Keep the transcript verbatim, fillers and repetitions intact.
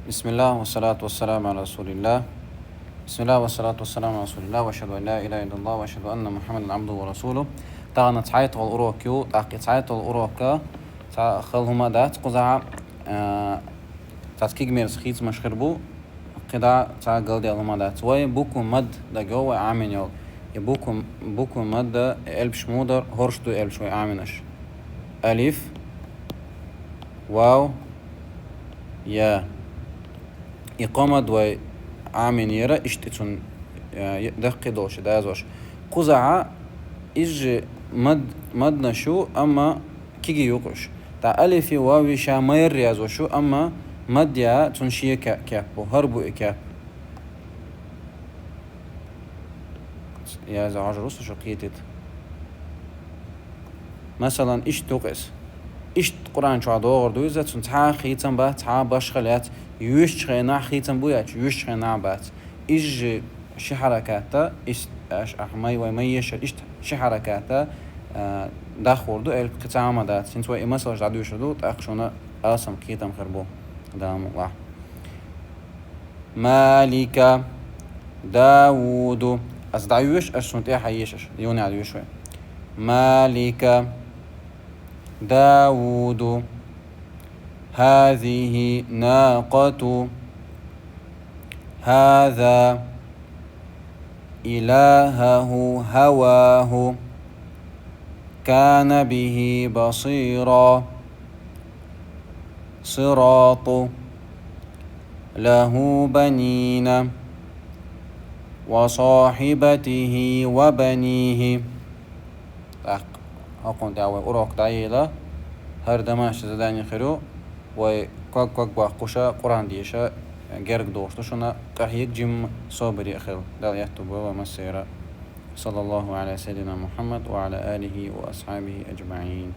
بسم الله والصلاة والسلام على رسول الله. بسم الله والصلاة والسلام على رسول الله. وأشهد أن لا إله إلا الله وأشهد أن محمدا عبده ورسوله. Тахана цхьайтталгӀа урок ю, тӀаккха цхьайтталгӀа урока цхьа хала хӀума дац, кхузахьа, а, цхьацца кегий мерза хийцамаш хир бу, кхидӀа цхьа галдаьла хӀума дац. Вай буква мад дагайо, вай Ӏамийна йола. И буква, буква мад, элпаш мудар, хӀорш ду элпаш вай Ӏамийнаш. Алиф, вав, я. И кхо мад вай Ӏамийнера, иштта цун, э, даккхий долаш, дазош. Кхузахьа изжи мад, маднаш ю, амма кегий юкъуш. ТӀа алифи вави ша майрра язош ю, амма мад я цун ший ке-, кеп бу, хӀара бу и кеп. Яза хьожарус шу кхетит. Масалан, иштта юкъес. Иштта Къуръан чу догӀур ду иза, цун цхьа хийцам бац, цхьа башха лац, йоьшача хенахь хийцам бу яц, йоьшача хенахь бац. Изжи ши хьараката, ис-, аш-, ах, май вай май ешар, иштта ши хьараката, а, даххур ду, элп кхин цхьа хӀума дац. ХӀинца вай и масалаш дӀадуьйшур ду, тӀаккха шуна алсам кхетам хир бу. Дала мукъ лахь. مالك داود. Ас дӀайоьшу, аш шун тӀехьа ешаш, юна дӀайоьшу вай. مالك داود. هذه ناقة. هذا إلهه هواه. كان به بصيرا. صراط. له بنين. وصاحبته وبنيه. ТӀаккха хӀокхунна тӀехьа вай урок дӀайийла, хӀара домашний задание хир ю, вай ког-ког баккхуша, Къуръан деша, герга долуш ду шуна, къахьега жимма, собаре а хила. Дала аьтту бойла вай массеран а. صلى الله على سيدنا محمد وعلى آله وأصحابه أجمعين.